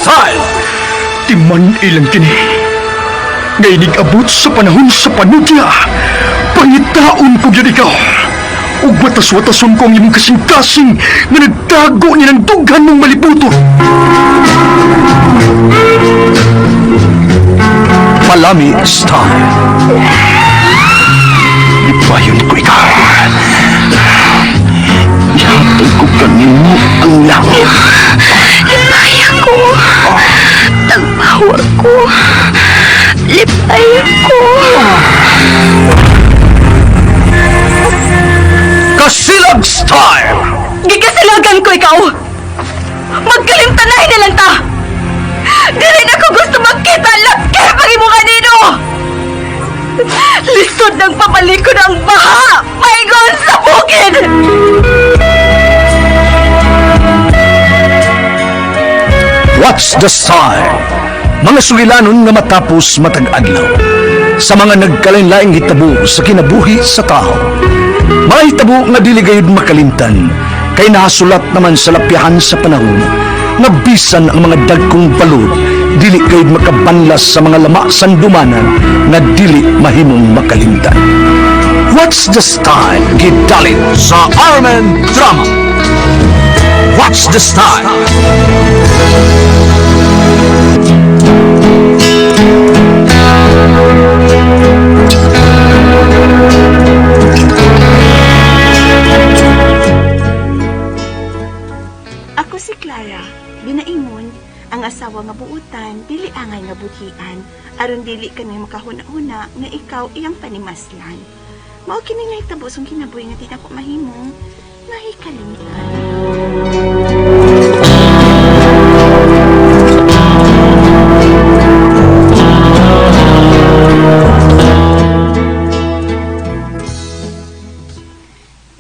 Style! Timan ilang kini. Nga inig-abot sa panahon sa panudya, pangitaon ko gyud ikaw. Ug watas-watason ko ang imong kasing-kasing nga nagtago ni ng dughan mong malibuto. Palami Style! Lipayon ko ikaw. Ihatag ko kanimo ang langit. Lipay ako. Tagpawa ko. Lipay ko. Kasilag Style! Gikasilagan ko ikaw. Magkalimtanay na lang ta. Dili na ko gusto magkita laki pag imo kanino. Lisod ng papalikod ang baha. Paingon sa bukid. What's the Style? Mga sulilanon nga matapos matag adlaw. Sa mga nagkalain-laing hitabo sa kinabuhi sa tao. Mga hitabo nga dili gayud makalimtan kay nahasulat naman sa lapyahan sa panahon nga bisan ang mga dagkong balod dili gayud makabanlas sa mga lama sandumanan nga dili mahimong makalimtan. What's the Style? Gidalit sa Armen Drama. What's the Style? Ako si Clara, ginaingon, ang asawa nga buutan, dili angay nga budhian, aron dili kami makahuna-huna nga ikaw iyang panimaslan. Mao kini nga hitabo sa kinabuhi nga di nako mahimo, nahikalimtan.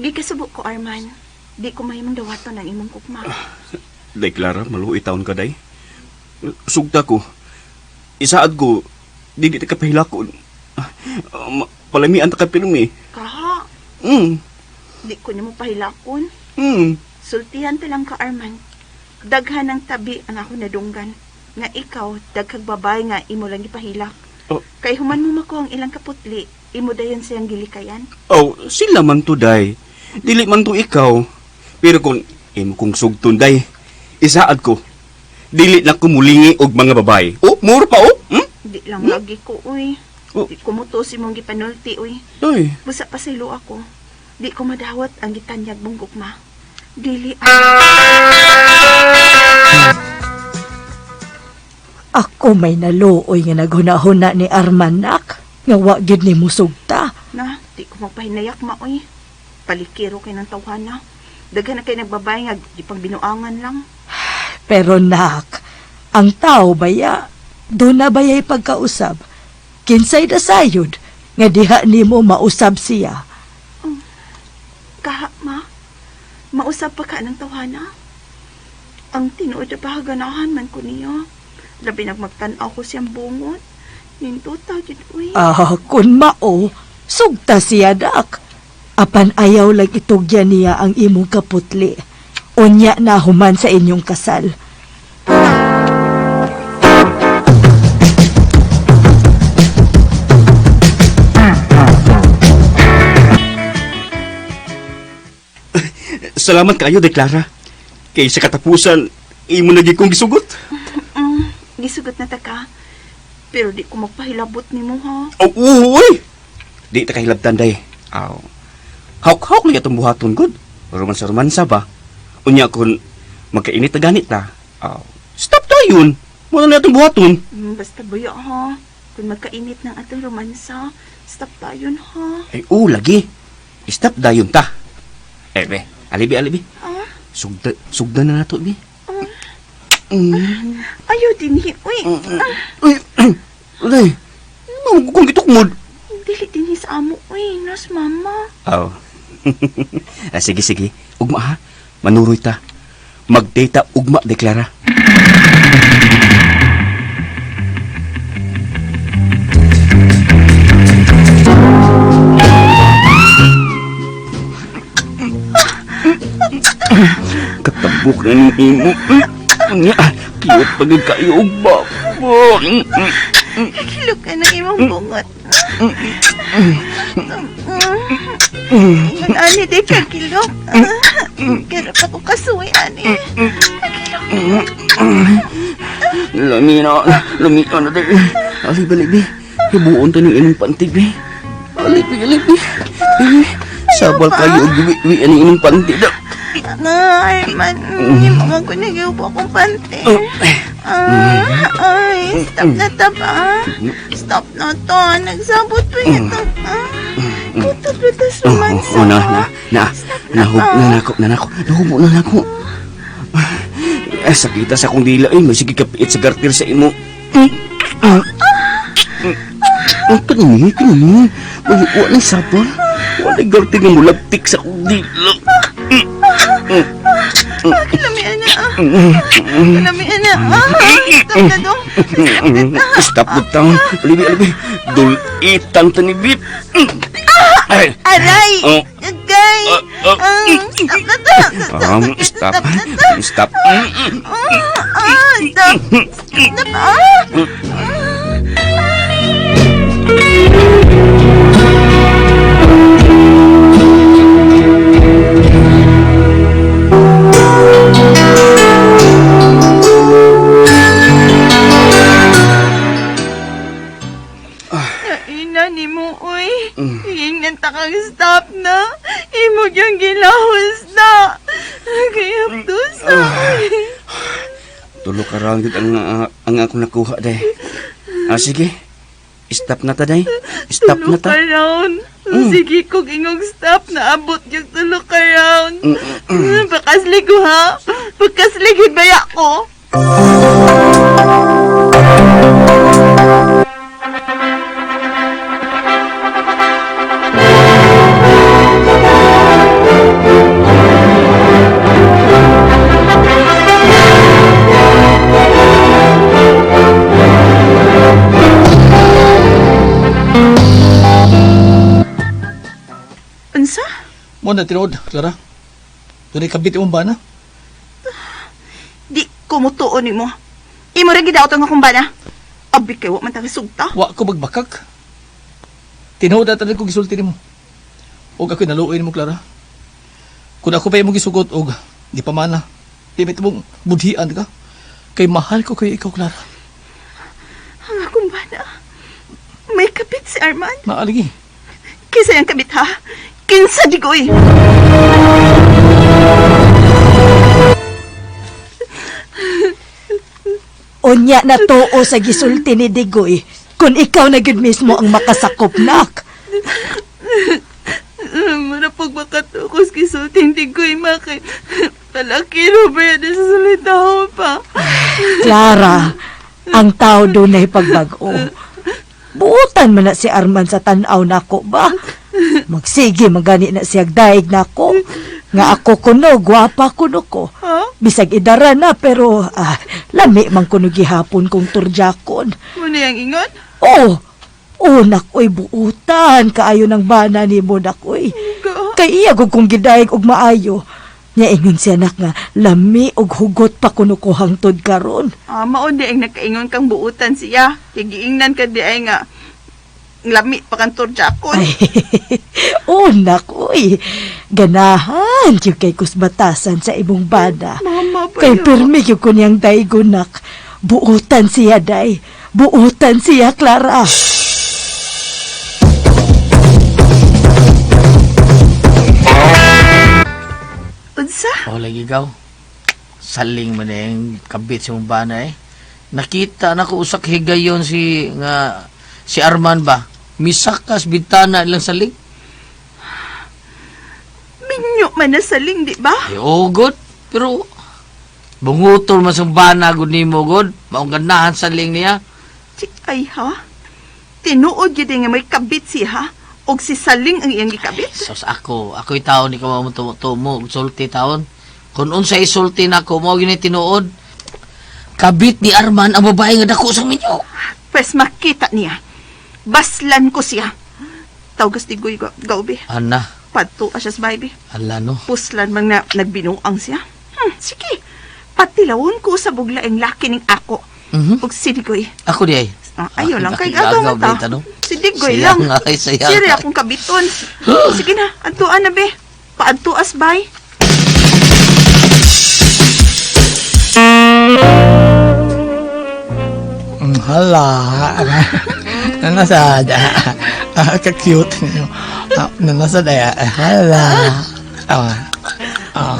Gikasubo ko, Arman. Di ko mahimong dawaton ang imong kukma. Day, Clara, maluoy taon ka, day. Sugta ko. Isaad ko, dili ta ka pahilakon. Palamian ta ka pirmi. Kaha, di ko nimo pahilakon. Sultihan ta lang ka, Arman. Daghan ng tabi ang ako nadunggan. Nga ikaw, daghag babae nga imo lang gipahilak. Oh. Kay human mo mako ang ilang kaputli, imo dayon siyang gilikayan. Oh, sila man to, day. Dili man to ikaw. Pero kung imo kong sugton, day, isaad ko. Dili na ko mulingi og mga babae. Oh, muro pa, oh. Hmm? Di lang lagi ko, uy. Oh. Di ko mo to si mong gipanulti, uy. Day. Busa pa sa ilo ako. Di ko madawat ang gitanyag mong gugma. Dili ang... Ako may naluoy nga naghunahuna ni Armanak nga wa gyud ni musugta. Na, di ko magpahinayak, ma, uy. Palikiro kay ng tawhana. Daghan na kay nagbabay nga, di pang binuangan lang. Pero nak, ang tao baya, doon na baya'y pagkausab. Kinsay dasayod nga diha nimo mausab siya. Kaha, ma. Mausap pa ka ng tawhana. Ang tinuod na pahaganahan man ko niya. Labi nagmagtan-aw ko siyang bungot. Ninduta, gid, uy. Ah, kun mao, sugta siya dak. Apan ayaw lang itugyan niya ang imong kaputli. Unya na human sa inyong kasal. Salamat kayo, Day Clara. Kay sa katapusan, imo na gyud kong gisugot. Gisugot na ta ka. Pero di ko magpahilabot nimo ha. Oh, uy! Di ta kahilabtan, day. Aw. Hawk-hawk lang itong buhaton, good. Romansa-romansa ba? Unya kun magkainit na ganit ta. Aw. Stop tayo yun. Muna na itong buhaton. Basta buya ha. Kung magkainit ng atong romansa, stop tayo ha. Ay, oo, lagi. Stop dayon ta. Eh, be. Alibi, alibi. Ah? Sugda, sugda na nato, be. Ayaw din hi. Uy, Uy, uy. Kung gitukmod. dili din hi sa amo. Uy, nas mama. Aw. Ah, sige, sige. Ugma ha. Manuroy ta. Magdata ugma, deklara. Katabok na ni imo. Cute pag kayo og babo. Kagilok ka ng imong bungot. Ingon ani di kagilok. Kaya pa ko kasuwi ani. Kagilok. Lami na, lami na na day. Ali bali bi. Hibuon to ning imong panty bi. Ali bi, ali bi. Eh, Sabal kayo og wi ani imong panty da. Na, Arman, hindi mo man ko nag-iupo akong pante. Ah, ay, stop na ta ba? Stop na to. Nagsabot pa ito. Ah, putot ba ta sumansa? Oh, na, na, na. Nahub na nako, na nako. Nahubo na nako. Eh, sakita sa akong dila eh. May sige kapiit sa garter sa imo. Ang kani, kani. Uy, wala sabon. Wala garter nga mulagtik sa akong dila. Ah, kalamian na. Ah. Kalamian na. Ah, stop na dong. Stop na ta. Stop the town. Alibi, alibi. Dulitan ta ni Bip. Ay. Aray! Oh. Agay! Ah, ah. Ah, stop na ta. Stop. Stop na ta. Stop. Ah, ah, stop. Stop na ba? Ah. Ina ni mo, uy. Hiingnan ta kang stop na. Imo yung gilahos na. Kaya sa uy. Tulo ka round gud ang akong nakuha day. Ah, sige. Stop na ta day. Stop Tulo na ta. ka round. Sige kog ingog stop na abot yung tulo ka round. Pakaslig ko ha. Pakaslig hibaya ko. Unsa? Mo na tinuod, Clara. Dunay kabit imong bana. Di ko mutuo nimo. Imo ra gidaot ang akong bana. Abi kay wa man ta sugta. Wa ko magbakak. Tinuod na tanan ko gisulti nimo. Og ako'y naluoy nimo, Clara. Kung ako pa imong gisugot og di pa mana, di may tumong budhian ka. Kay mahal ko kay ikaw, Clara. Ang akong bana. May kapit si Arman. Naaligi. Kinsa yang kabit ha? Kinsa digoy? Unya na tuo sa gisulti ni Digoy kung ikaw na gyud mismo ang makasakop nak. Mura pag makatukos gisulting digoy makay. Palaki Robert sa salita ko pa. Clara, ang tao dunay pagbag-o. Buutan man na si Arman sa tan-aw nako ba? Magsige magani na siyag daig nako. Nga ako kuno, gwapa kuno ko. Ha? Bisag idara na pero lami man kuno gihapon kong turjakon. Muna yang ingon? Oh, oh nakoy buutan kaayo ng bana nimo nakoy. Ka? Kay iya gud kong gidaig og maayo. Nya ingon siya nak nga lami og hugot pa kuno ko hangtod karon. Ah, mao di ang nakaingon kang buutan siya. Kay giingnan ka di ay nga lami pa kang turjakon. Ay, oh nakoy. Ganahan gyud kay kusbatasan sa imong bana. Mama pa Kay yun. pirmi gyud ko niyang daigon nak. Buutan siya day. Buutan siya Clara. Unsa? Oh, lagi ikaw. Saling man eh, yung kabit sa mong bana eh. Nakita na ko usak higayon si nga si Arman ba. Misakas bintana ilang saling. Minyo man na saling, di ba? Ay, oh, good. Pero bungutol man sa bana gud nimo gud. Maong ganahan saling niya. Chi, ay ha? Tinuod gyud nga may kabit siya ha? Og si saling ang iyang gikabit? Sos ako, ako'y taon ni kawa mo tumo, sulti taon. Kung unsa isulti nako mo gini tinuod. Kabit ni Arman ang babae nga dako sa minyo. Pwes makita niya. Baslan ko siya. Tawgas di goy gaubi. Ana, Padto siya sa baby. ala no. Puslan man na nagbinuang siya. Sige. Patilawon ko sa buglaeng laki ning ako. Ug si Digoy. Ako di ay. Ah, ayaw lang kay Laki- agaw agaw, man ta. beta, no? Si Digoy Sayang lang. ay, sayang. Siri akong kabiton. Sige na, adtuan na be. Paadtuas bay. Hala. Nanasad. Ah, ka-cute ninyo. Ah, nanasad ay. Hala. Ah. Ah.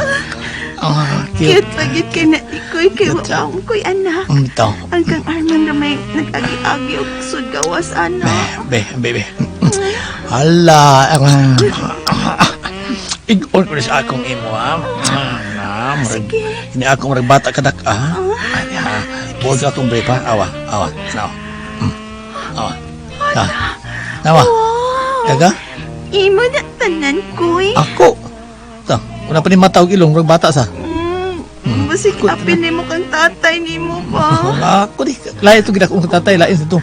Ah, cute. Cute pagit kay na Digoy kay Cute, ah. wa ko'y anak. Ito. Ang kang Arman na may nag-agi-agi og sudgawas ana. Be, be, be. Hala. Igon ko na sa akong imo, ha? Ah, murag, Sige. Ini akong murag bata kadak, ah. Ay, ha. Buwag akong brief, ha? Awa, awa. Now. Awa. Ah. Nawa. Wow. Daga? Imo na tanan koy. Ako. Ta, una pa ni mata og ilong murag bata sa. Basig apil nimo kang tatay nimo ba? Ako di lain to gid akong tatay lain sa to.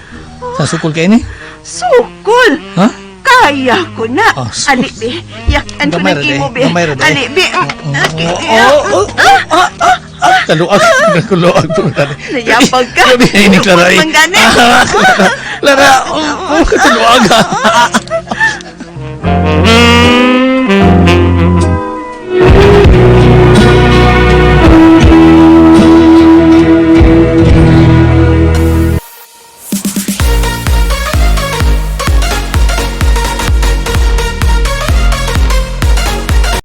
Sa sukol kay ni. Sukol. Ha? Kaya ko na. Oh, sus. Ali be. Yakan ko Gamay ng ra di. imo be. Gamay ra di. Ali be. Oo, oo, ah, ah, ah, kaluag, kaluag to tani. Nayapag ka. Grabe ni Clara. Eh. Lupot man gani. Ah, Clara, oh, kaluag.